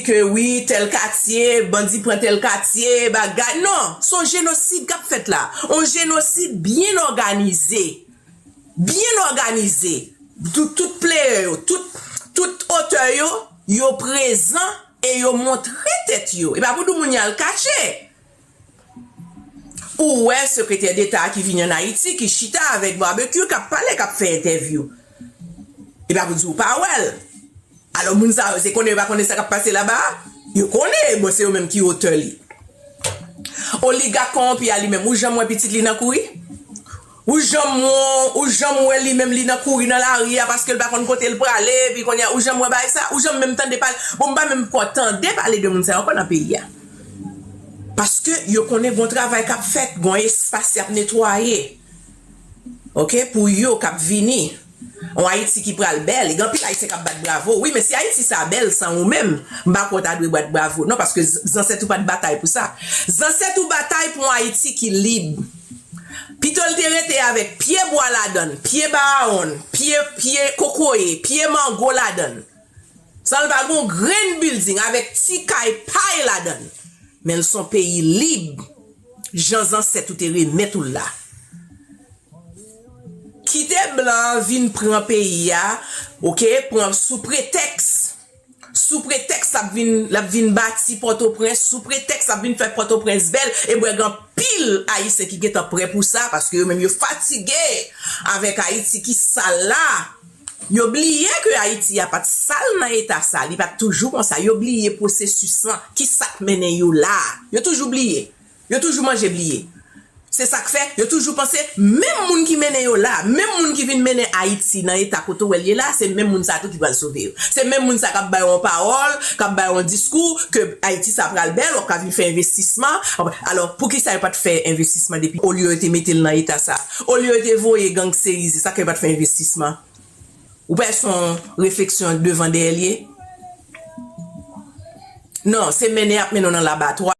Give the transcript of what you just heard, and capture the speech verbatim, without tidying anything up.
ke wi, tèl katye, bandi pran tèl katye, bagay. Non, se yon jenosid k ap fèt la. Yon jenosid byen òganize. Byen òganize. Tout, tout player yo, tout, tout otè yo, yo prezan e yo montre tèt yo. E pa pou di moun y al kache. Ou wè sekretè deta ki vini ann Ayiti, ki chita avèk Barbecue, k ap pale, k ap fè entèvyou. E pa pou di w pa wè l. Alò, moun sa yo, se konnen yo pa konnen sa k ap pase laba a? Yo konnen, bon, se yo menm ki otè li. Oligak kòwonpi a li menm, ou janm wè pitit li nan kouri? Ou janm wè, ou janm wè li menm li nan kouri nan lari a paske l pa konn kote l prale, epi kounye a, ou janm wè bagay sa? Ou janm menm tande pale? Bon, m pa menm ko tande pale de moun sa yo ankò nan peyi a. Paske yo konnen gon travay k ap fèt, gon espas y ap netwaye. Oke, pou yo k ap vini. Yon Ayiti ki pral bèl, e gen anpil Ayisyen k ap bat bravo. Wi, men si Ayiti sa bèl san ou menm, m pa kwè w ta dwe bat bravo. Non, paske z-, zansèt ou pa t batay pou sa. Zansèt ou batay pou yon Ayiti ki lib. Pito l te rete avèk pye bwa ladan l, pye bawonn, pye, pye kokoye, pye mango ladan l. San l pa gen yon grenn bilding avèk ti kay pay ladan l. Men l se yon peyi lib, jan zansèt ou te remèt ou l la. Kite blan an vin pran peyi a, oke, pran sou pretèks. Sou pretèks l ap vin, l ap vin bati Pòtoprens, sou pretèks l ap vin fè Pòtoprens bèl, e bwè gen anpil Ayisyen ki gentan prè pou sa, paske yo menm yo fatige avèk Ayiti ki sal la. Yo bliye ke Ayiti a pa t sal nan eta sa, li pa t toujou konsa. Yo bliye pwosesis lan, ki sa k mennen yo la. Yo toujou bliye. Yo toujou manje bliye. Se sa k fè, yo toujou panse, menm moun ki mennen yo la, menm moun ki vin mennen Ayiti nan eta kote w wè l ye la, se menm moun sa tou ki pral sove yo. Se menm moun sa k ap ba yo yon pawòl, k ap ba yo yon diskou, ke Ayiti sa pral bèl, w ap ka vin fè envestisman. Alò, poukisa yo pa t fè envestisman depi, olye yo te mete l nan eta sa? Olye yo te voye gangsterize, sa k fè yo pa t fè envestisman? Ou pa wè se yon refleksyon devan dèyè l ye? Non, se mennen y ap mennen w nan labatwa.